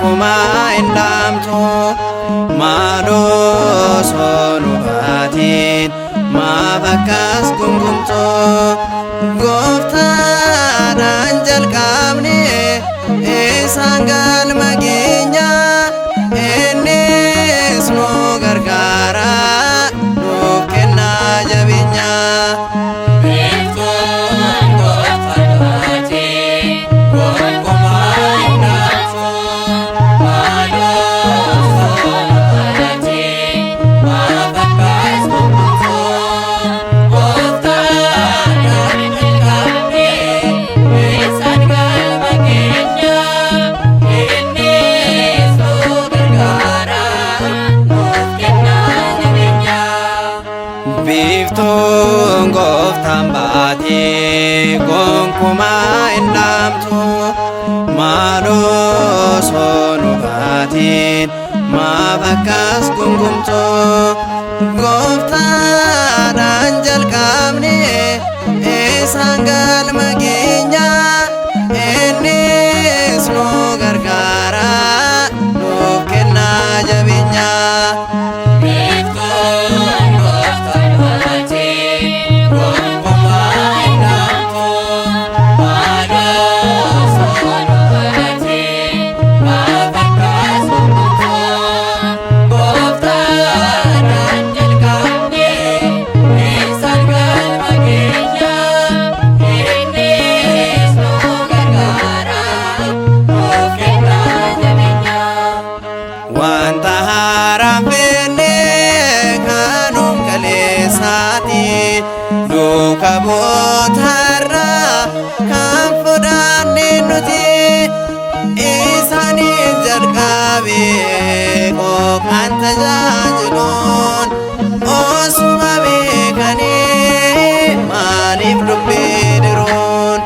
Gonkumaa hin dhaamtu. Maaloo osoo nu baatiin maaf akkas gungumtu? Gooftaadhaan jalqabne, isaan galma keenya. Innis nu gargaara, nuuf kennaa jabeenya. Biiftuun gooftaan baatee gonkumaa hin dhaamtu. Maaloo osoo nu baatee maaf akkas gungumtu? Gooftaadhaan jalqabne, isaan galma keenya. Innis nu gargaara, nuuf kennaa jabeenya. Biiftuun gooftaan baatee gonkumaa hin dhaamtu. Maaloo osoo nu baatiin maaf akkas gungumtu? Gooftaadhaan jalqabne, isaan galma keenya. Innis nu gargaara, nuuf kennaa jabeenya. Biiftuun gooftaan baatee gonkumaa hin dhaamtu. Maaloo osoo nu baatee maaf akkas gungumtu? Gooftaadhaan jalqabne, isaan galma keenya. Innis nu gargaara, nuuf kennaa jabeenya. Wanta haaraan fenne, kanum kaleessaati. Duuka bootarraa kan fudhanne nuti. Isaaniin jalqabe qooqaan tajaajiluun. Osuma beekanii maaliif dubbii diruun?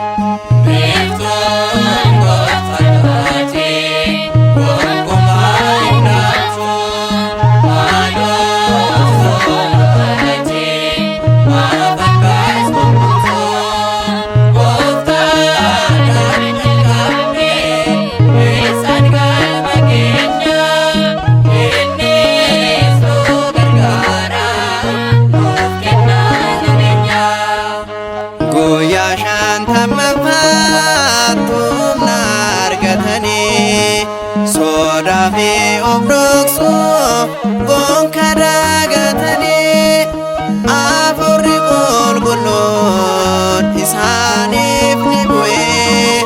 Biiftuun gooftaan baatee gonkumaa hin dhaamtu. Maaloo osoo nu baatee maaf akkas gungumtu? Gooftaadhaan jalqabne, isaan galma keenya. Innis nu gargaara, nuuf kennaa jabeenya. Guyyaa 50ffaatti humna argatanii, sodaa fi of dhoksuu gonka daagatanii, Hafuurri qulqulluun isaaniif ni bu'ee,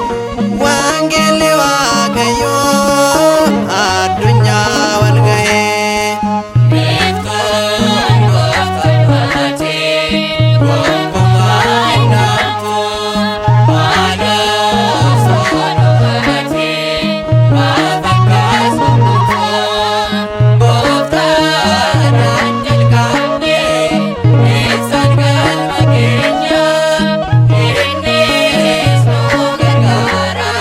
wangeelli Waaqayyoo addunyaa wal ga'ee. Biiftuun gooftaan baatee gonkumaa hin dhaamtu. Maaloo osoo nu baatee maaf akkas gungumtu? Gooftaadhaan jalqabne, isaan galma keenya. Innis nu gargaara,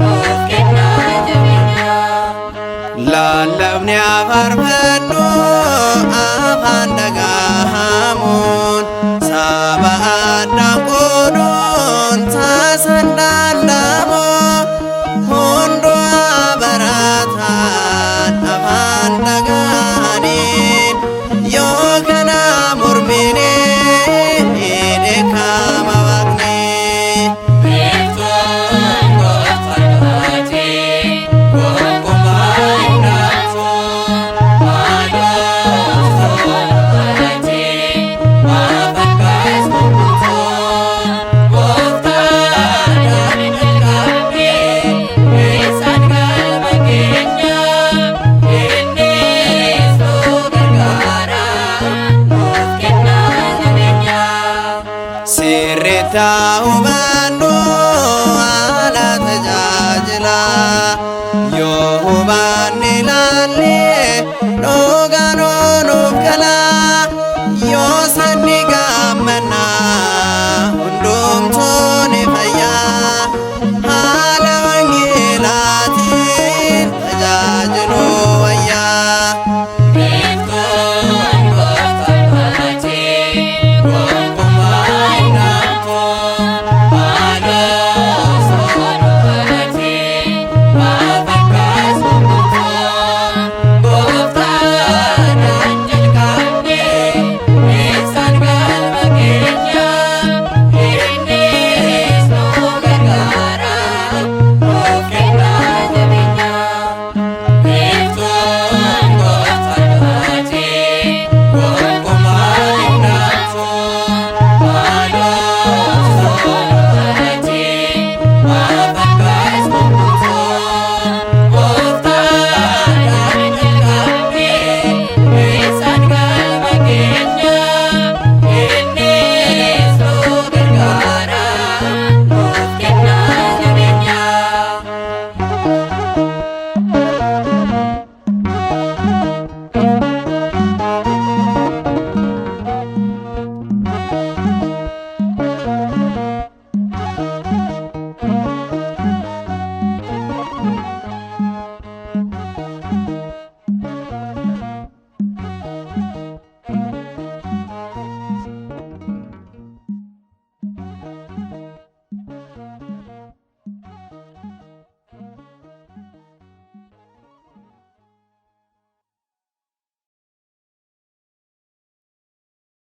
nuuf kennaa jabeenya. Lallabni afarfannu afaan dhagahamuun, saba addaan qooduun taasan danda'amu. Hundumaa barataan afaan dhagahaniin, yoo kana mormine dheekama Waaqni. Biiftuun gooftaan baatee gonkumaa hin dhaamtu. Maaloo osoo nu baatee maaf akkas gungumtu? Gooftaadhaan jalqabne, isaan galma keenya. Innis nu gargaara, nuuf kennaa jabeenya. Sirriitti hubannee.